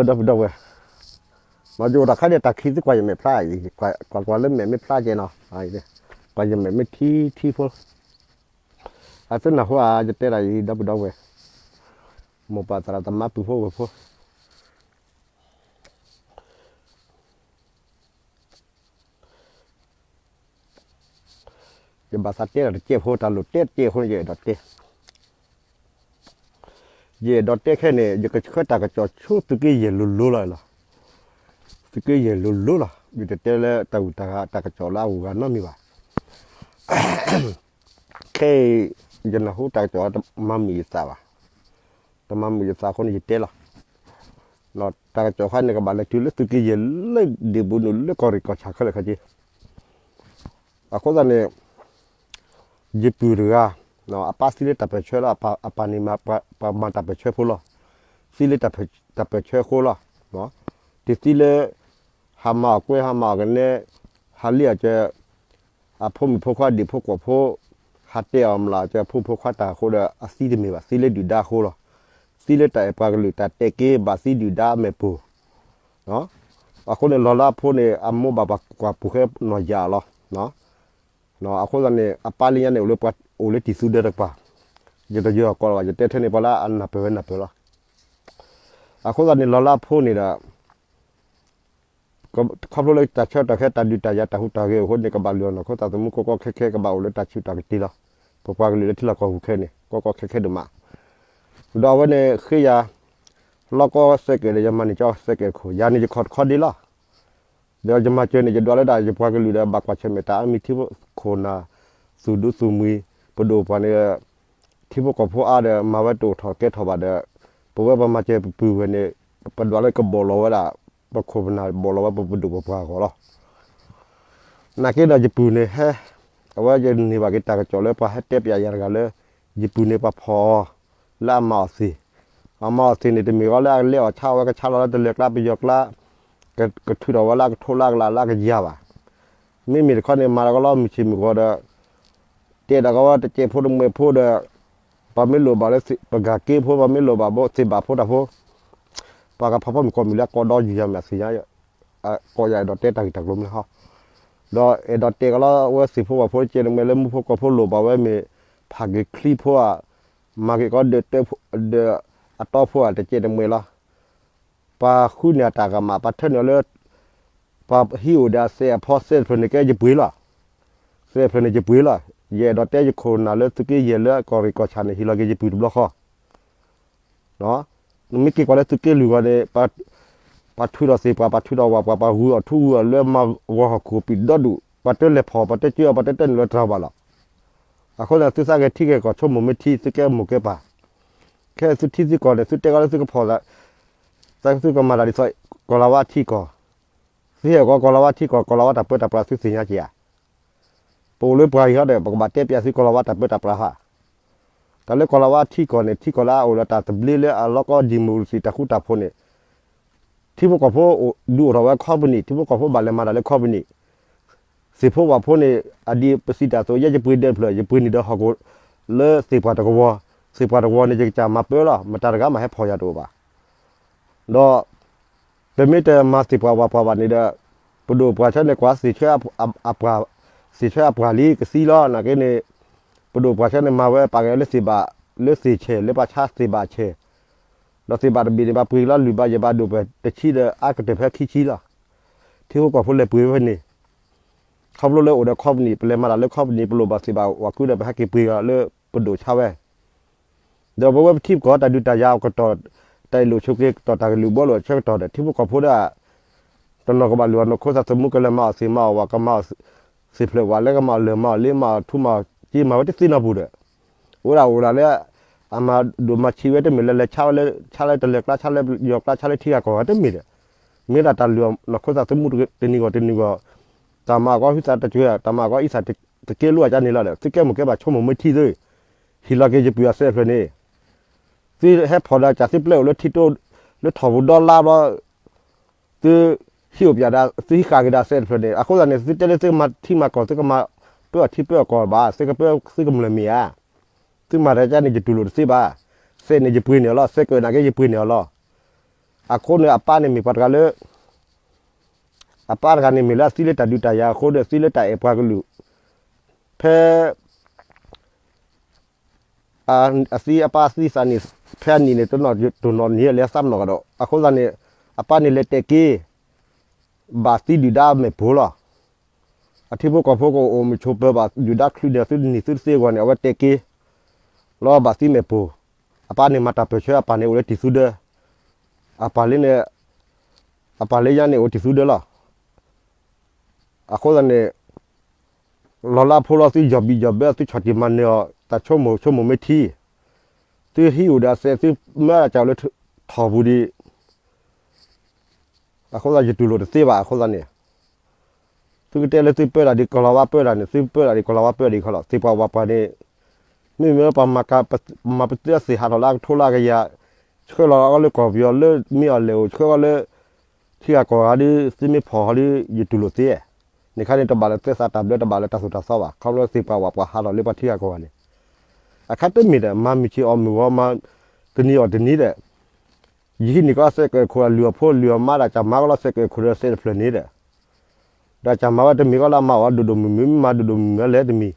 ဒီပုၢ်ဒီဝဲၢ်, မ့ၢ်ယအိၣ်တၢ်ခါဒ်တၢ်ခံးသုကွၢ်ယမဲာ်ဖျါအံၤ, ကွၢ်ကွၢ်လၢမဲာ်မ့ၢ်ဖျါကဲနီၤ, ကွၢ်ယမဲာ်မ့ၢ်ထံထံဖိ, အသုနၢ်ဟူဧါ ယတဲတၢ်အံၤ ဒီပုၢ်ဒီဝဲၢ်, မိၢ်ပၢ်သရၣ်သမါပုၢ်ဖိဝဲၢ်ဖိ ယဘၣ်သးတဲတၢ်တကဲဖိ တၢ်လိၣ်တဲတကဲအဃိန့ၣ် ယအဲၣ်ဒိးတဲ, ယအဲၣ်ဒိးတဲခဲန့ၣ် ယကဆှၢတၢ်ကစီၣ်ဆူသုးက့ယဲၢ်လိၤလိၤလီၤလီၤ, သုးက့ယဲၢ်လိၤလိၤလီၤ, ယတတဲလၢတၢ်ဂုၤတၢ်ဂၤတၢ်ကစီၣ်လၢအဂုၤအဂၤနီတမံၤဘၣ်. ခဲအံၤ ယနၢ်ဟူတၢ်ကစီၣ်တမၤမုာ်ယသးဘၣ်, တမၤမုာ်ယသးအဃိန့ၣ် ယတဲလီၤ. တၢ်ကစီၣ်ခါန့ၣ် ကဘၣ်လဲၤတုၤလၢသုးက့ယဲၢ်လၢဒ့ၣ်ဘူးနုာ်လၢကီၢ်ရ့ၣ်ကီၢ်ဆၣ်ခဲလၢာ်ခဲဆ့. အဃိသတးန့ၣ် ယပုၢ်တဂၤ အပၢ်သံလၢတၢ်ပၢၢ်ဆၢလီၤ, အပၢ်န့ၣ် ပှၤမၤတၢ်ပၢၢ်ဆၢဖိလီၤ, သံလၢတၢ်ပၢၢ်ဆၢအဃိလီၤ. တသံလၢ ဟးမၤအီၣ်ကွဲ ဟးမၤအီၣ်ကနဲ ဟးလံအီၤကဲ အဖိမုၣ်ဖိခွါဒံၣ်ဖိကွီၢ်ဖိ ဟးတဲအီၤမၤအီၣ်ကဲအဖိမုၣ်ဖိခွါတၢ်အဃိဒီး အသံတမ့ၢ်ဘၣ်, သံလၢဒုၣ်ဒါအဃိလီၤ. သံလၢတၢ်အဲၣ်ပှၤကလုာ်တၢ်တဲာ်က့ၤ ဘၣ်သံဒုၣ်ဒါအမဲာ်ပူၤ အဃိန့ၣ် လီၤလၢအဖိန့ၣ် အမိၢ်ဘၣ်ပှၤကွၢ်ပူၤဃဲနီၢ်ယၢ်လီၤ. အဃိသတးန့ၣ် အပၢ်လၢညါန့ၣ် အိၣ်လၢပှၤအိၣ်လၢတံၤသူဒၢတကပၤ, ယတယၢၤအကိးလီၤဘၣ်, ယတဲထဲန့ၣ် ပှၤလၢအနၢ်ပၢၢ်ဝဲနၢ်ပၢၢ်လီၤ. အဃိသတးန့ၣ် လီၤလၢအဖိန့ၣ်ဒီး ခီဖျိလၢတၢ်ဆၢကတီၢ်ခဲ တၢ်ဒုးတၢ်ယၤ တၢ်ဟူးတၢ်ဂဲၤအဃိန့ၣ် ကဘၣ်လုၢ်အီၣ်နီၢ်ခိသးသမူ ကီကီခဲခဲ ကဘၣ်အိၣ်လၢတၢ်ဆူးတၢ်ကတ့ၢ်လီၤ. ပပှၤကလုာ်လၢထံလီၢ်ကီၢ်ပူၤခဲန့ၣ် ကီကီခဲခဲဒိၣ်မး, ဒီးအဝဲန့ၣ်ဃ့ယၤ လီၢ်ကီၢ်စဲးကဲးဒီး ယမၤန့ၢ်ကၠီစဲးကဲးခိၣ်, ယၤန့ၣ်ယခီၣ်တခီဒ့လီၤ. ဒီးယမၤစၢၤန့ၣ် ယဒွးလၢဒၣ်ယပှၤကလုာ်ဒီး ဘၣ်ကွၢ်ဆၢၣ်မဲာ်တၢ်အါမံၤ ထံဖိခိၣ်နၢ် သူၣ်ဒူသူၣ်မှံၤ ပဒိၣ်ပှၢ်န့ၣ် ထံဖိကီၢ်ဖိအါဒီး မၤဝဲတအိၣ်ထီၣ်ကဲထီၣ်ဘၣ်ဒီး ပဝဲပှၤမၤစၢၤပပုၢ်ဝဲၢ်န့ၣ် ပဒွးလၢကဘီၣ်လီၤဝဲဒၣ် ပခိၣ်ပနၢ်ဘီၣ်လီၤဝဲပပဒိၣ်ပပှၢ်အဂီၢ်လီၤ. နာ်က့ဒီးယပုၢ်န့ၣ်ဟဲ, အဝဲယန့ၢ်ဘၣ်က့ၤတၢ်ကစီၣ်လၢပှၤဟဲတဲပၠးယၤတဂၤလၢ ယပုၢ်န့ၣ်ပှၤဖီၣ်အီၤ လၢအမၤအီၣ်သ့ၣ်, အမၤအီၣ်သ့ၣ်န့ၣ် တမ့ၢ်အီၤလၢအလဲအီၣ်ဆါအီၣ်ဝဲကဆါလီၤလၢတလၢၤကျါပယီၤကျါ, ကထုးထီၣ်ဝဲလၢအကထိလၢအကလးလၢအကယၤဘၣ်. မ့မ့ၢ်တခီန့ၣ် မၤတၢ်ကလီမုၢ်ဆ့ၣ်မုၢ်ဂီၤဒီး တဲဒၣ်ကီဝဲတစဲးဖိတမှဲးဖိဒီး ပှၤမ့ၢ်လိၣ်ဘၣ်လၢပဂၤက့ဖိ ပှၤမ့ၢ်လိၣ်ဘၣ်ဘိသ့ၣ်ဘၣ်ဖိတၢ်ဖိ ပှၤကဖးဖီမုၢ်ကီၢ်မုၢ်လၢအကိးဒီးယူၤယၤမ့ၢ်အသ့ၣ်ညါ ကိးယၤအဲၣ်ဒိးတဲတၢ်ဂ့ၢ်တၢ်ကျိၤမ့ၢ်ဟီ, ဒီးအဲၣ်ဒိးတဲကလီဝဲသ့ၣ်ဖိပှၤဖိတစဲးတမှဲးလၢမူဖိကီၢ်ဖိလိၣ်ဘၣ်ဝဲမ့ၢ် ဖးက့ၤချံဖိဧါ, မၤက့ၤကီဒီး ဒီးအတီဖိဧါ တစဲးတမှဲးလီၤ. ပှၤဃုန့ၢ်အတၢ်ကမၣ် ပှၤထၢနုာ်လၢ ပှၤဟံးအိၣ်ဒီးအစဲးအဖီစဲးတဖျၢၣ်န့ၣ် ကဲယပှ့ၤလီၤ. စဲးတဖျၢၣ်န့ၣ်ယပှ့ၤလီၤ. ယအဲၣ်ဒိးတဲယခိၣ်နၢ်လၢသုးက့ယဲၢ်လၢကီၢ်ရ့ၣ်ကီၢ်ဆၣ်န့ၣ် ဟ့ၣ်လီၤက့ၤယပုၢ်တဘျီဃီ မ့ၢ်က့ၤကွၢ်လၢသုးက့လွံၢ်ဂီၤန့ၣ် ပှၤထုးထီၣ်သ့ၣ်ပှၢ် ပှၤထုးထီၣ်ဝၣ်ပှၢ် ပှၤဂုၤအီၣ်ထူဂုၤအီၣ်လၢမၤဝီၤဟီၣ်ခိၣ်ပံာ်ဒီဒူၣ် ပှၤတလဲၤဖီၣ် ပှၤတကၢအီၤ ပှၤတတဲနုာ်လၢတြၤဘၣ်လီၤ. အဃိသတး သုသးဂဲၤထံဂဲၤကီၢ် ဆိကမိၣ်မ့ၢ်ထံ သုကဲမိၢ်ကဲပၢ်, ခဲသုထံသုကီၢ်န့ၣ် သုတဲကီလၢသုကဖီၣ်သး သုကမၤတၢ်ဒ်သိး ကီၢ်လၤဝါထံကီၢ်, သုဟဲကီးကီၢ်လၤဝါထံကီၢ် ကီၢ်လၤဝါတၢ်ပၢတၢ်ပြးသုသ့ၣ်ညါက့ၤဧါ. ပအိၣ်လၢပှၤအံၤဟီဒီး ပကဘၣ်တဲပၠးသုကီၢ်လၤဝါတၢ်ပၢတၢ်ပြးဟါ. တၢ်လၢကီၢ်လၤဝါထံကီၢ်န့ၣ် ထံကီၢ်လၢအအိၣ်ဒီးတၢ်သဘျ့လၢအလီၢ်ကီၢ် democracy တၢ်ဃူတၢ်ဖိးန့ၣ် ထံဖိကီၢ်ဖိဒုးအိၣ်ထီၣ်ဝဲ company ထံဖိကီၢ်ဖိဘၣ်လဲၤမၤတၢ်လၢ company သ့ၣ်ဖိဝၣ်ဖိန့ၣ် အဒ်ပစံးတၢ်အသိး ယဲယပှ့ၤဒၢးတဖျၢၣ် ယပှ့ၤန့ၢ်ဒီးဟီၣ်ခိၣ်လၢသ့ၣ်ပှၢ်တကဝီၤ, သ့ၣ်ပှၢ်တကဝီၤန့ၣ် ယကစၢ်မၤပၢလီၤ မတၤတဂၤမးဟဲဖီၣ်ယၤတအိၣ်ဘၣ်. ဒီး ပမ့ၢ်တမၤသ့ၣ်ပှၢ်ဝၣ်ပှၢ်ဘၣ်န့ၣ်ဒီး ပဒိၣ်ပှၢ်ဆၢန့ၣ်ကွၢ်သ့ၣ်ဆၢအပှၢ်, သ့ၣ်ဆၢအပှၢ်လံကသံလီၤ. နာ်က့န့ၣ် ပဒိၣ်ပှၢ်ဆၢန့ၣ်မၤဝဲပာ်က့ၤလၢသ့ၣ်ဘၣ်, လၢသ့ၣ်ဆဲး လၢပှၤဆါသ့ၣ်ဘၣ်ဆဲး, ဒီးသ့ၣ်ဘၣ်တဘ့ၣ်န့ၣ် ပှၤပှ့ၤလီၤလုၢ်ဘၣ်ယဲၢ်ဘၣ်ဒိၣ်ပှဲၤတဆံဒီး အါကတၢၢ်ဖဲခံဆံလီၤ. ထံဖိကီၢ်ဖိလဲၤပှ့ၤဝဲဖဲန့ၣ် ခီဖျိလၢအိၣ်ဒီး company ပလဲၤမၤတၢ်လၢ company ပလိၣ်ဘၣ်သ့ၣ်ဘၣ်ဝၣ်ကုဒီး ပဟဲက့ၤပှ့ၤလီၤလၢပဒိၣ်ဆါဝဲ ဒီးပဝဲပထံပကီၢ်တၢ်ဒုးတၢ်ယၤအကတီၢ်, တၢ်အ့ၣ်လိာ်ဆိးက့ၤကတီၢ် တၢ်ကလုာ်ဘှီလိာ်အဆၢကတီၢ်ဒီး ထံဖိကီၢ်ဖိဒီး တနီၤကဘၣ်လုၢ်အီၣ်နီၢ်ခိသးသမူ ကလဲၤမၤအီၣ်သ့ၣ်မၤအီၣ်ဝၣ် ကမၤအီၣ်သ့ၣ်ဖျၢၣ်ဝၣ် လၢကမၤအီၣ်လၢၢ်မၤအီၣ်လ့ မၤအီၣ်ထူမၤအီၣ်က့ မၤဝဲတသ့နီတပူၤဒီး အိၣ်ဒၣ်အိၣ်ဒၣ်လၢ အမၤဒိၣ်မၤဆံးဝဲတမ့ၢ်လၢလဲၤဆါဝဲလၢ ဆါလၢတလၢၤကျါ ဆါလၢယီၤကျါ ဆါလၢထံဂၤကီၢ်ဂၤတမ့ၢ်ဒီး မ့ၢ်ဒၣ်တၢ်လုၢ်အီၣ်နီၢ်ခိသးသမူတနံၤဂီၢ်တနံၤဂီၢ် တၢ်မၤအီၣ်ကီၢ်ဟုသးတစှၤ တၢ်မၤအီၣ်ကီၢ်အံသးတကဲလိာ်အကါန့ၣ်လီၤဒီး သုကဲမိၢ်ကဲပၢ်ဆိကမိၣ်မ့ၢ်ထံသု ဟ့ၣ်လီၤက့ၤယပုၢ်အစဲးတဖျၢၣ်န့ၣ် သုဟဲဖီၣ်ဒီးကၢ်သုပျဲအိၣ်လၢထံတိ လၢထီၣ်ပူၤဒီလါဘျီ သုဟံးအိၣ်ပၠးဒီး သုဟံးဃာ်က့ၤဒီးအစဲးတဖျၢၣ်န့ၣ် အဃိသတးန့ၣ် သုတဲလၢသုကမၤထံမၤကီၢ် သုကမၤပၢအီၣ်ထံပၢအီၣ်ကီၢ်ဘၣ် သုကပၢသုကမျၢၢ်မ့ၢ်ဧါ. သုမၤတၢ်ကါန့ၣ် ယတူၢ်လိာ်တသ့ဘၣ်. စဲးန့ၣ်ယပှ့ၤန့ၢ်အီၤလီၤ စဲးကၢးနာ်က့ယပှ့ၤန့ၢ်အီၤလီၤ. အဃိန့ၣ် အပၢ်န့ၣ်မ့ၢ်ပှၤတဂၤလၢ အပၢ်တဂၤန့ၣ်မ့ၢ်လၢအသံလၢတၢ်ဒုးတၢ်ယၤအဃိဒီး သံလၢတၢ်အဲၣ်ပှၤကလုာ် ဖဲ အသံအပၢ်သံသးန့ၣ် ဖဲအနံၣ်န့ၣ် တနီၣ်တနီၣ်န့ၣ် လဲၤသးပနီၣ်ကဒီး အဃိသတးန့ၣ် အပၢ်န့ၣ်လဲၤတဲာ်က့ၤ ဘၣ်သံဒုၣ်ဒါမဲာ်ပိၤလီၤ. အထံဖိကီၢ်ဖိကအိၣ်မုာ်ဆိးပၢၤဘၣ် ဒုၣ်ဒါချုးန့ၢ်သုတနံၤသုတသ့အဂီၢ်န့ၣ် အဝဲတဲာ်က့ၤ လီၤဘၣ်သံမဲာ်ပိၤ, အပၢ်န့ၣ်မၤတၢ်ပၢၢ်ဆၢအပၢ်န့ၣ်အိၣ်လၢတံၤသူဒၢ, အပၢ်လၢန့ၣ် အပၢ်လၢညါန့ၣ်အိၣ်တံၤသူဒၢလီၤ. အဃိသတးန့ၣ် လီၤလၢဖိလီၤ သုယီၢ်ဘံၣ်ယီၢ်ဘၢ သုဆီၣ်တံၢ်မၤနၢၤအီၤ တၢ်ဆိကမိၣ်ဆိကမိၣ်မ့ၢ်ထံ, သုဟံးအိၣ်ဒီးအစဲး သုမၢဒၣ်ကၢ်အိၣ်လၢထီၣ်ပူၤဒံး အဃိသတးယတူၢ်လိာ်တသ့ဘၣ် အဃိသတးန့ၣ် သုကတဲလၢသုပၢတၢ်ဒ်ကီၤလၤဝါပၢတၢ်န့ၣ် သုပၢတၢ်ဒ်ကီၤလၤဝါပၢဒံးခီလီၤ. သ့ၣ်ပှၢ်ဝၣ်ပှၢ်န့ၣ် မ့မ့ၢ်ပှၤမၤပသ့အသ့ၣ်ဟးထီၣ်လၢအကထိလၢအကယၤ, ဆှၢလီၤအီၤလၢကီၢ်ပယီၤလၢမ့ၢ်အီၤလဲၤအိၣ် ဆှၢအီၤလၢ ထံဂၤကီၢ်ဂၤဒ် သုမ့ၢ်ဖီၣ်ဟီဒ် ယတူၢ်လိာ်သ့. န့ၣ်ခါန့ၣ် တဘၣ်လၢသဲသးတၢ်ဘျၢ တဘၣ်လၢတၢ်သိၣ်တၢ်သီဘၣ်. ခီဖျိသ့ၣ်ပှၢ်ဝၣ်ပှၢ်ဟးထီၣ်လၢပှၤထံဂၤကီၢ်ဂၤန့ၣ် အခါတမ့ၢ်ဒီး မၤမုၢ်ဆ့ၣ်အီၣ်မုၢ်ဂီၤ မၤတနံၤအီၣ်တနံၤဒီး ယဟံးန့ၢ်ကီးစဲးကၢၣ်ခိၣ် အလုၢ်အီၣ်ဖိလုၢ်အီၣ်မါဒီး ကၢ်မၤကီးလီၤစဲးကၢၣ်ခိၣ်ဒီးစဲးတဖျၢၣ်န့ၣ်ဒီး ဒီးကၢ်မၤဝဲတမံၤကီးလၢအမၤအီၤဒိၣ်ဒိၣ်မုၢ်မုၢ် မၤဒိၣ်ဒိၣ်မုၢ်မုၢ်လဲၣ်တမံၤ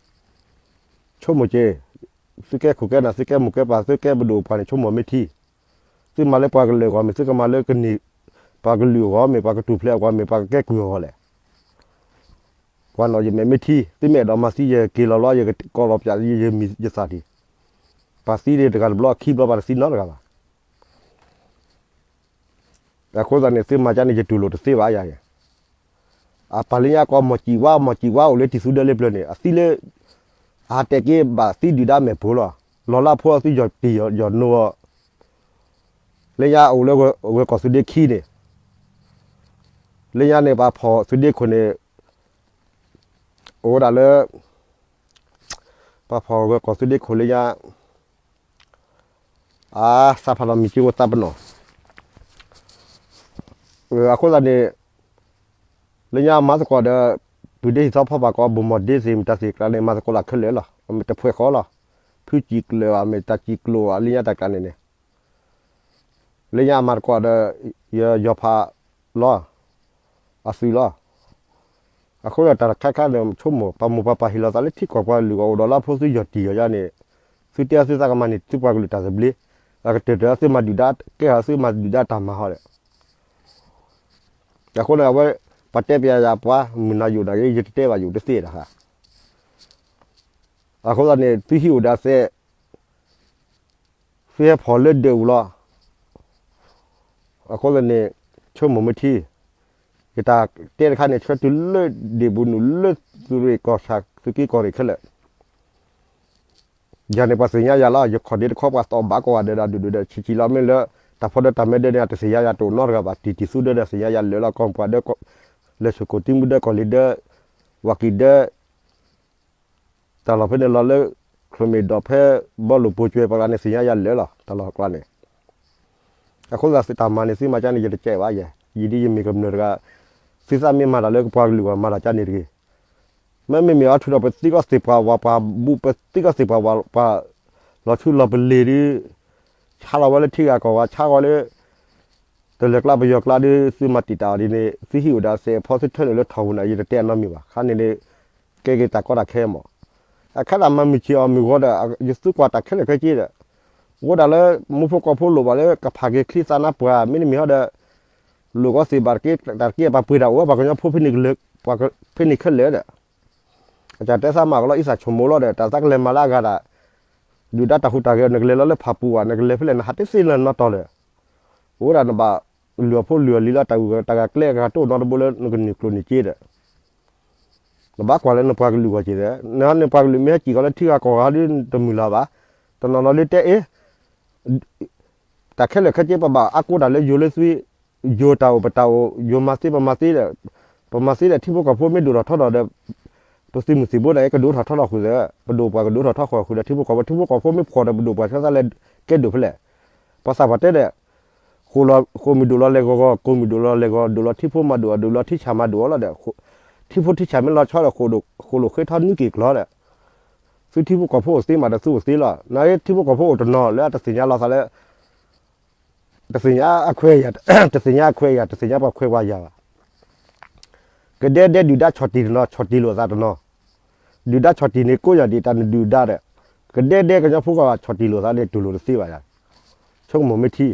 ဆိကမိၣ်က့ၤ, သုကဲခိၣ်ကဲနၢ် သုကဲမိၢ်ကဲပၢ် သုကဲပဒိၣ်ပှၢ်န့ၣ် ဆိကမိၣ်မ့ၢ်ထံ, သုမၤလၢပှၤကလုာ်အဂီၢ်မ့ၢ် သုကမၤလၢကန့ၢ် ပှၤကလုာ်အဂီၢ်မ့ၢ် ပှၤကထူၣ်ဖျဲးအဂီၢ်မ့ၢ် ပှၤကကဲကုၢ်အဂီၢ်လဲၣ်. ပှၤနီၢ်ယမဲာ်မ့ၢ်ထံ, သုမ့ၢ်အဲၣ်ဒိးမၤသံယက့ၤလီၤလီၤ ယကကိးလီၤပၠး ယမံၤယသးဒံး, ပှၤသံဒံးတဂၤတဘျီ ခံဘျီပှၤတသံနီတဂၤဘၣ်. အဃိသတးန့ၣ် သုမၤကၠါန့ၣ် ယတူၢ်လိာ်တသ့ဘၣ်ယၤန့ၣ်, အပၢ်လၢညါကိးမီၢ်စံၣ်ဝါ မီၢ်စံၣ်ဝါအိၣ်လၢတံၤသူဒၢလၢပျၢၤန့ၣ် အသံလၢ အဟးတဲာ်က့ၤဘၣ်သံဒုၣ်ဒါမဲာ်ပိၤလီၤ. လီၤလၢဖိအသုယီၢ်တံၢ်ယီၢ်နိအီၤ, လၢညါအိၣ်လၢဂၢၤကီၢ်သုဒ့ခံန့ၣ်, လၢညါန့ၣ် ပှၤဖီၣ်သုဒ့ခိၣ်န့ၣ် အိၣ်ဝဲဒၣ်လၢ ပှၤဖီၣ်ဂၢၤကီၢ်သုဒ့ခိၣ်လၢညါ အါ သးဖးလီၤမံၤက့ၤဝဲသးပနီၣ်, အဃိသတးန့ၣ် လၢညါမၤသကိးဒီး ပုၢ်ဒ့ဟံၣ်သီဖီပာ်ကီး ဘိၣ်မီၢ်ဒ့သ့ၣ် မ့ၢ်တၢ်သ့ၣ်ကျါန့ၣ် မၤသကိးလၢခဲလၢာ်လီၤ. မ့ၢ်တဖှဲးဃီလီၤ. ဖုစံၣ်ကျၢၤဘၣ် မ့ၢ်တၢ်စံၣ်ကျိၤဘၣ် လၢညါတၢ်ကျါန့ၣ်န့ၣ် လၢညါအမၤသကိးဒီး ယယီၤဖးလီၤ, အသုးလီၤ. အဃိဒီးတၢ်တခါခါန့ၣ် ဆိကမိၣ် ပှၤမိၢ်ပှၤပၢ်ဟ့ၣ်လီၤသးလၢထံကီၢ်ပှၤကလုာ်အဂီၢ် အိၣ်ဒီးလၢဖိသုယီၢ်တံၢ်ယီၢ်ယါန့ၣ်, သုတဲအသုသးကမၤန့ၢ်သုပှၤကလုာ်တၢ်သဘျ့, အကတၢၢ်တၢၢ်သုမၤဒုၣ်ဒါကဲဟီ သုမၤဒုၣ်ဒါတၢ်မၤဟီဒီး အဃိန့ၣ် အဝဲ ပှၤတဲပျးယၤ ပှၤမုၢ်နၤယိာ်နာ်က့ ယတတဲဘၣ်ယိာ်တသ့တခါ, အဃိသတးန့ၣ် သုဟံးအိၣ်ဒီးသဲး သုဟဲဖီၣ်လၢဒၢးအူလီၤ. အဃိသတးန့ၣ် ဆိကမိၣ်မ့ၢ်ထံ, ယတၢ်တဲတခါန့ၣ် ဆှၢတုၤလၢဒ့ၣ်ပူၤနုာ်လၢသုးရ့ၣ်ကီၢ်ဆၣ် သုးက့ကီၢ်ရ့ၣ်ခဲလၢာ် ယၤန့ၣ်ပှၤသ့ၣ်ညါယၤလီၤ. ယခီၣ်ဒ့တခီပှၤသီၣ်ဘၣ်ကိးဂၤဒဲးဒီးဒုၣ်ဒုၣ်ဒီးဆံးဆံးလီၤ. မ့ၢ်လၢတၢ်ဖီဒၢတၢ်မဲဒၢးန့ၣ် အတသ့ၣ်ညါယၤတအိၣ်နီတဂၤဘၣ်. တံၤတံၤသူဒၢဒီးသ့ၣ်ညါယၤလၢာ်လီၤ. ကီၢ်ပှၤဒၢး လဲၤဆိၣ်ကိၣ်တံမူဒၢး ကီၢ်လံၤဒၢး ဝၤကံၢ်ဒၢး တၢ်လီၢ်ဖဲန့ၣ်လီၤလၢ ခရံာ်မ့ၢ်ဒီးဖဲ ဘီလိၣ်ပိာ်ကွဲပှၤကျါန့ၣ် သ့ၣ်ညါယၤလၢာ်လီၤ. တၢ်လီၢ်ကျါန့ၣ် အဃိသတးသုတၢ်မၤန့ၣ် သုမၤကၠါန့ၣ် ယတကဲဘၣ်ယဲ. ယဒ်ယမ့ၢ်ကမျၢၢ်တဂၤ သုသးမ့ၢ်မၤတၢ်လၢပှၤကလုာ်အဂီၢ် မၤတၢ်ကၠါန့ၣ်တဂ့ၤ. မ့မ့ၢ်မ့ၢ်အီၤထုးထီၣ်ပသံကီၢ်သ့ၣ်ပှၤဝးပှၤဘူၣ် ပသံကီၢ်သ့ၣ်ပှၤဝးပှၤ လီၤဆူလီၤပလ့ၤဒ် ဆါလီၤဝဲလၢထံဂၤကီၢ်ဂၤ ဆါဝဲလၢ တလၢၤကျါပယီၤကျါဒ် သုမၤတံာ်တာ်အီၤဒ်န့ၣ် သုဟံးအိၣ်ဒီးသဲးဖီ သုထၢနုာ်လၢထီၣ်ပူၤန့ၣ် ယတတဲအနီတမံၤဘၣ်. ခါန့ၣ်န့ၣ် ကဲက့ၤတၢ်ကီတၢ်ခဲမး အခါဒၣ်မၤမုၢ်ဆ့ၣ်အီၣ်မုၢ်ဂီၤဒီး ယသုကွၢ်တၢ်ခဲလၢာ်ခဲဆ့ဒီး အိၣ်ဒၣ်လၢ မူဖိကီၢ်ဖိလိၣ်ဘၣ်လၢကဖးက့ၤချံသးနါပှၢ် မ့တမ့ၢ်ဟီဒီး လိၣ်ကီသ့ၣ်ဘၣ်တက့ၢ် တၢ်တက့ၢ်ပှၤပှ့ၤတၢ်အိၣ်ဝဲပှၤကညီဖိဖဲန့ၣ်ကလၢာ် ဖဲန့ၣ်ခဲလၢာ်ဒီး အတၢ်တဲသးမၤကလီၤအံသၣ်ဆိကမိၣ်လီၤဒီး တၢ်သးကလဲၤမၤလၢအဂၤဒၣ် ဒုၣ်ဒါတၢ်ဟူးတၢ်ဂဲၤ နကလဲၤလီၤလၢဖးပူၤဘၣ် နကလဲၤဖဲလဲၣ် နဟးတသ့လၢၤနီတီၤလၢၤ အိၣ်ဝဲဒၣ်နဘၣ်လုၢ်အီၣ်ဖိလုၢ်အီၣ်လံၤလီၤ တၢ်ဂုၤတၢ်ဂၤကျဲအဂၤတအိၣ်နီတဘိလၢနကနုာ်ကျိၤနုာ်စ့ဒီး နဘၣ်ကွၢ်လၢနပှၤကလုာ်ဂီၢ်က့ၤဒီး နပှၤကလုာ်မ့ၢ်ဟဲစံၣ်ကီးလၢထံဂၤကီၢ်ဂၤဒ်တမုၢ်လၢ်ဘၣ် တနီၤနီၤလၢတဲအ့ တၢ်ခဲလၢာ်ခဲဆ့ပဘၣ်အါကိးတၢ်လၢယိၤလၢသွံ ယိၤတၢ်အိၣ်ပတၢ်အိၣ် ယိၤမၤသ့ပမၤသ့ဒီး ပမၤသ့ဒီးထံဖိကီၢ်ဖိမ့ၢ်ဒိၣ်ထီၣ်ထီထီၣ်ဒီး ပသုးမုၢ်သံၣ်ဘိန့ၣ် ကဒိၣ်ထီၣ်ထီထီၣ်ဃုာ်ဒီး ပဒိၣ်ပှၤကဒိၣ်ထီၣ်ထီထီၣ်ဃုာ်ဒီး ထံဖိကီၢ်ဖိ ထံဖိကီၢ်ဖိမ့ၢ်ဖှီၣ်ဒီးပဒိၣ်ပှၤဆၢသးလဲၤကဲဒိၣ်ဖဲလဲၣ် ပှၤသးပှၢ်တဲဒီး ဃိာ်မုၢ်ဒိၣ်လီၤလဲၤဂီၤဂီၤ ကိးမုၢ်ဒိၣ်လီၤလဲၤဂီၤ ဒိၣ်လီၤထံဖိမၤဒိၣ်အီၤ ဒိၣ်လီၤထံဆၣ်မၤဒိၣ်အီၤလီၤဒီး ထံဖိထံဆၣ်မ့ၢ်လီၤဆီဒီး ဃိာ်လိာ်ဃ့ထီၣ်နွံက့ၤကျီၤဒီး သုထံဖိကီၢ်ဖိအိၣ်သ့မးဒီးသုအိၣ်သ့လီၤ. နာ်က့ထံဖိကီၢ်ဖိအိၣ်တနီၤလၢအတသ့ၣ်ညါလီၤသးလၢ တသ့ၣ်ညါအခွဲးယၤ, တသ့ၣ်ညါအခွဲးယၤ, တသ့ၣ်ညါပှၤခွဲးပှၤယာ်ဘၣ်. ကဒဲဒဲဒုၣ်ဒါဆီၣ်တံၢ်တနီၤ, ဆီၣ်တံၢ်လိာ်သးတနီၤ, ဒုၣ်ဒါဆီၣ်တံၢ်န့ၣ် ကိးယၤဒံးတၢ်နဒုၣ်ဒါဒီး, ကဒဲဒဲကညီဖိကီၢ်ဘၣ် ဆီၣ်တံၢ်လိာ်သးန့ၣ် တူၢ်လိာ်တသ့ဘၣ်ယၤ, ဆိကမိၣ်မ့ၢ်ထံ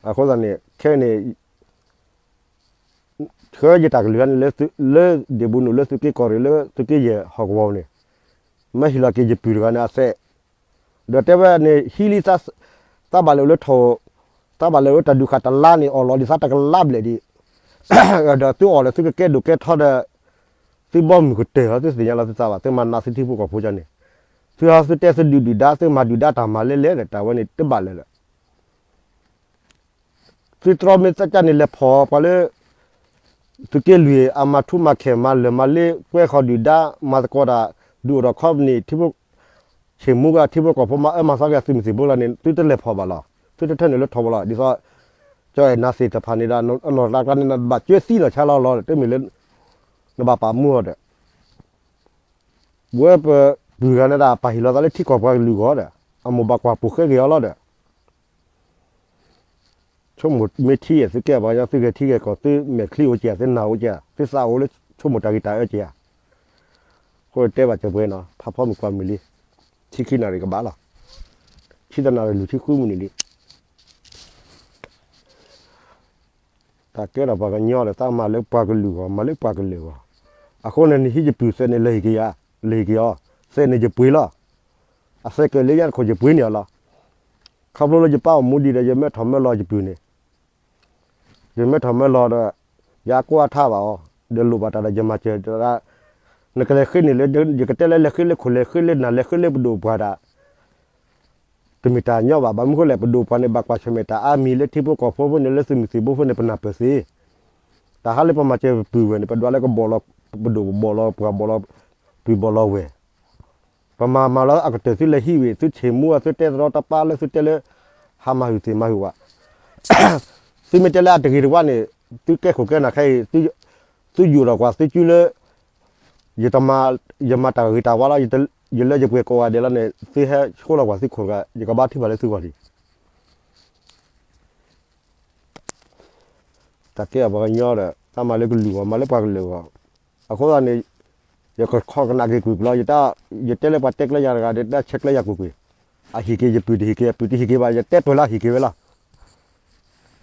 အဃိသတးန့ၣ် ခဲအံၤန့ၣ် ဆှၢယတၢ်ကလုၢ်န့ၣ် လၢဒ့ၣ်ဘူနူၣ် လၢသုးက့ကီၢ်ရ့ၣ် လၢသုးက့ယဲၢ်ဟီၣ်ကဝီၤန့ၣ်, မ့ၢ်ဟ့ၣ်လီၤက့ၤယပုၢ်တဂၤန့ၣ်အသဲး, ဒီးတဲဝဲန့ၣ် ဟံးလံ သးဘၣ်လဲၤအိၣ်လၢထီၣ်, သးဘၣ်လဲၤအိၣ်တၢ်ဒုးခးတလါန့ၣ် အီၣ်လီၤဒံးသးတကလးဘျဲၣ်ဒံး, ဒီးသုအီၣ်လၢသုကကဲဒိၣ်ကဲထီဒီး သုဘီမုၢ်ကတၢၢ်လီၤ သုသ့ၣ်ညါလီၤသုသးဘၣ် သုမၤနးသုထံဖိကီၢ်ဖိကၠီန့ၣ်, သုဟီသုတဲသုဒုးဒုၣ်ဒါ သုမၤဒုၣ်ဒါတၢ်မၤလဲလဲၣ်ဒီး တၢ်ဝဲန့ၣ်တဘၣ်လၢၤလၢၤ သုတြီမ့ၢ်သကၢ်န့ၣ် လဲၤဖီၣ်ပှၤလၢ သုးက့လွံၢ် အမၤထူမၤခဲၣ် မၤလၢာ်မၤလ့ ကွဲဃီၤဒုၣ်ဒါ မၤသကိးတၢ် ဒုးအိၣ်ထီၣ်ခီပနံၣ် ထံဖိ ဆ့ၣ်မူကထံဖိကီၢ်ဖိ မၤအၢမၤသီက့ၤသုးမုၢ်သံၣ်ဘိလီၤန့ၣ် သုတလဲၤဖီၣ်ဘၣ်လီၤ. သုတထၢနုာ်လၢထီၣ်ဘၣ်လီၤ. ဒ်သိး ကၠီအဲၣ်နၤသ့ၣ်တဖၣ်န့ၣ်ဒီး အနီၢ်ကျါကျါန့ၣ် နဘၣ်ကၠွ့သံနီၢ်ဆါလီၤလီၤ တမ့ၢ်လၢ နဘၣ်ပာ်မူအီၤဒီး ဝဲပပုၢ်ဂၤန့ၣ်ဒၣ် ပာ်ဟ့ၣ်လီၤသးလၢထံကီၢ်ပှၤကလုာ်အဂီၢ်ဒီး အမိၢ်ဘၣ်ကွၢ်ပူၤဃဲက့ၤအီၤလီၤဒီး ဆိကမိၣ်မ့ၢ်ထံ သုကဲပှၤကညီ သုဂဲၤထံဂဲၤကီၢ် သုမဲာ်ချံအိၣ်က့ၤ သုနၢ်အိၣ်က့ၤ သုသးအိၣ်လၢဆိကမိၣ်တၢ်ဂ့ၤတၢ်အၢက့ၤဧါ. အဃိတဲဘၣ်စၢၤပှဲၤနီၤ ဖးဖီမုၢ်ကွၢ်မုၢ်လံ, ဆံခံနၣ်ရံၣ်ကဘၣ်လီၤ. ဆံတနၣ်ရံၣ် လွံၢ်ဆံဃုမံးနံးလံ. တၢ်ကဲထီၣ်ပှၤကညီဒီး တၢ်မၤလၢပှၤကလုာ်ဂီၢ် မၤလၢပှၤကလုာ်ဂီၢ်, အဃိန့ၣ် နဟံးယပုၢ်သဲးန့ၣ် လဲၤဟ့ၣ်က့ၤယၤ, လဲၤဟ့ၣ်က့ၤအီၤ, သဲးန့ၣ်ယပှ့ၤလီၤ. အသဲးကဲလၢညါတခိၣ် ယပှ့ၤန့ၢ်အီၤလီၤ. ခီဖျိလၢယပၢ်အိၣ်မူဒံးဒီး ယမၢထီၣ်မၢလီၤယပုၢ်န့ၣ်, ယမၢထီၣ်မၢလီၤဒီး ယအကိးအထါဘၣ်အီၤ, ဒီးလိၣ်ဘၣ်တၢ်ဒီး ယမၤစၢၤတၢ်, နကလဲၤဃ့န့ၣ်လၢ ယကတဲလၢလဲၤဃ့လၢခိၣ် လဲၤဃ့လၢနၢ် လဲၤဃ့လၢပဒိၣ်ပှၢ်တၢ် တမ့ၢ်တၢ်ညီဘၣ်. ဘၣ်မနုၤဃိလဲၣ် ပဒိၣ်ပှၢ်န့ၣ် ဘၣ်ကွၢ်ဆၢၣ်မဲာ်တၢ်အါမံၤလၢထံဖိကီၢ်ဖိဖိန့ၣ် လၢသုးမုၢ်သံၣ်ဘိဖိန့ၣ် ပနၢ်ပၢၢ်သ့. တၢ်ဟးလၢပမၤစၢၤပပုၢ်ဝဲၢ်န့ၣ် ပဒွးလၢကဘီၣ်လီၤပဒိၣ် ဘီၣ်လီၤပှၢ် ဘီၣ်လီၤပုၢ် ဘီၣ်လီၤဝဲၢ်, ပမၤမၤလီၤအကတၢၢ် သုလဲၤဟံးဝံၤ သုဆ့ၣ်မူ သုတဲတရီတပါလၢသုတဲလၢ ဟးမၤဟုၣ်သ့ၣ်မၤဟုၣ်ဝဲ, သုမ့ၢ်တဲလၢအတဂ့ၤတဝါန့ၣ် သုကဲခိၣ်ကဲနၢ်ခဲအံၤ သုယိာ်ထီၣ်ကွၢ်သုကုလၢ ယတမၤ ယမၤတၢ်ဂ့ၤတၢ်ဝါလီၤ, ယလၢယပှဲၤကိးဂၤဒဲးလီၤန့ၣ် သုဟဲဆိလီၤကွၢ်သုခိၣ်တဂၤ ယကဘါထုကဖၣ်လၢသုဂီၢ်လံ. တၢ်ကဲထီၣ်ပှၤကညီဒီး တၢ်မၤလၢကလုာ်ဂီၢ် မၤလၢပှၤကလုာ်ဂီၢ်, အဃိသတးန့ၣ် ယကခီကနၣ်က့ၤကွံာ်ကွံာ်လီၤ. ယတဲလၢပှၤတဲကျဲယၤတဂၤဒီး တၢ်ဆဲးကျဲယၤကွံာ်ကွံာ်, အဟံၣ်က့ၤယပုၢ်တဟံၣ်က့ၤ အပုၢ်တဟံၣ်က့ၤဘၣ် ယတဲပၢၢ်လၢအဟံၣ်က့ၤဝဲလီၤ.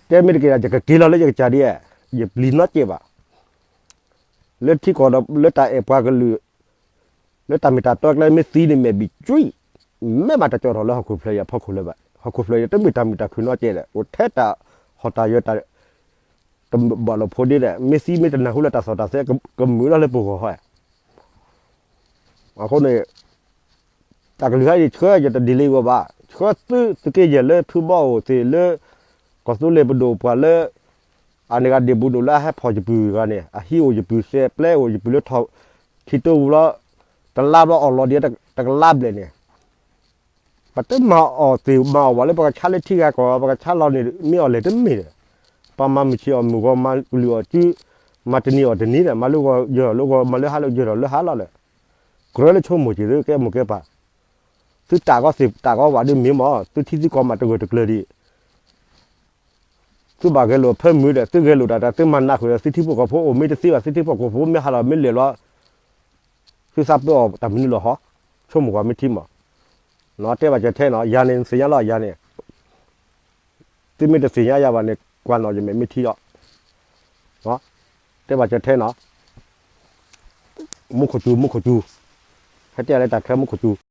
တဲမ့ၢ်တက့ၤဒီး ယကက့ၤလီၤလၢယကစၢ်ဒ်, ယပျံၤနီတစဲးဘၣ်. လၢထံကီၢ်ဒီး လၢတၢ်အဲၣ်ပှၤကလုာ် လၢတၢ်မ့ၢ်တၢ်တီကျဲမ့ၢ်သံန့ၣ် မဲာ်ဘံၣ်ကွံာ်, မ့ၢ်ဘၣ်တကၠီၣ်ထီၣ်လၢဟီၣ်ခိၣ်ဖျၢၣ်အံၤအဖီခိၣ်လၢၤဘၣ်. ဟီၣ်ခိၣ်ဖျၢၣ်အံၤ တမ့ၢ်တၢ်မုာ်တၢ်ခုၣ်နီတကဲးဒီး အိၣ်ထဲတၢ်ဟီၣ်တၢ်ယၢၤတၢ် တဘၣ်လိာ်ဖိဒ့ဒီး မ့ၢ်သံမ့ၢ်တနၢ်ဟူလၢတၢ်သီၣ်တၢ်သဲ ကမုာ်လီၤလၢပဂီၢ်ဟီ. အဃိန့ၣ် တၢ်ကလုၢ်ဟဲအံၤ ဆှၢယတဒ်လံအဂီၢ်ဘၣ်, ဆှၢသုးသုးက့ယဲၢ်လၢဖုဘီအိၣ်သ့ၣ်လၢ ကီၢ်သူလ့ၤပဒိၣ်ပှၢ်လၢ အန့ၣ်ဂၤဒ့ၣ်ဘူဒိၣ်လၢအဟဲဖီၣ်ယပုၢ်ဂၤန့ၣ် အဟံးအိၣ်ယပုၢ်သဲး ပျဲအိၣ်ယပုၢ်လၢထီၣ်ခံတိၢ်ပူၤလီၤ, တလါဘျီအီၣ်လီၤဒံးတကလးဘျဲၣ်န့ၣ် ပတမၤအီၣ်သ့ၣ်မၤအီၣ်ဘၣ်လၢ ပကဆါလၢထံဂၤကီၢ် ပကဆါလီၤန့ၣ် မ့ၢ်အီၣ်လဲၣ်တမ့ၢ်ဒီး ပှၤမၤမုၢ်ဆ့ၣ်အီၣ်မုၢ်ဂီၤ မၤကလုာ်အီၣ်စု မၤတနံၤအီၣ်တနံၤဒီး မၤလၢဂီၤယၢၤထီၣ်လၢဂီၤ မၤလၢဟါလၢယၢၤထီၣ်လၢဟါလီၤဒီး ကြၢးလၢဆိကမိၣ်က့ၤသုကဲမိၢ်ကဲပၢ်, သုတၢ်ဂီၤသ့ၣ်တၢ်ဂီၤဝးဒ်မ့ၢ်မး သုထံသုကီၢ်မးတဂၢၢ်တကျၢၤဒံး သုဘၣ်ဂဲၤလိာ်ဖၢမုာ်ဒီး သုဂဲၤလိာ်တၢ်ဒီး သုမၤနးဃုာ်ဒီးသုထံဖိကီၢ်ဖိ အိၣ်မ့ၢ်တသ့ဘၣ် သုထံဖိကီၢ်ဖိမ့ၢ်ဟးထီၣ်မ့ၢ်လဲၤလီၤ သုသးပၢအီၤတၢ်မနုၤလီၤဟီ, ဆိကမိၣ်ကွၢ်မ့ၢ်ထံမး, တဲဘၣ်စၢၤထဲနီၤ ယၤန့ၣ် နသ့ၣ်ညါလီၤယၤန့ၣ်, သုမ့ၢ်တသ့ၣ်ညါယၤဘၣ်န့ၣ် ကွၢ်နီၤယမဲာ်မ့ၢ်ထံလီၤ, တဲဘၣ်စၢၤထဲနီၤ, မူခိၣ်စူၤ မူခိၣ်စူၤ, ဟဲတဲလၢတၢ်ခဲမူခိၣ်စူၤ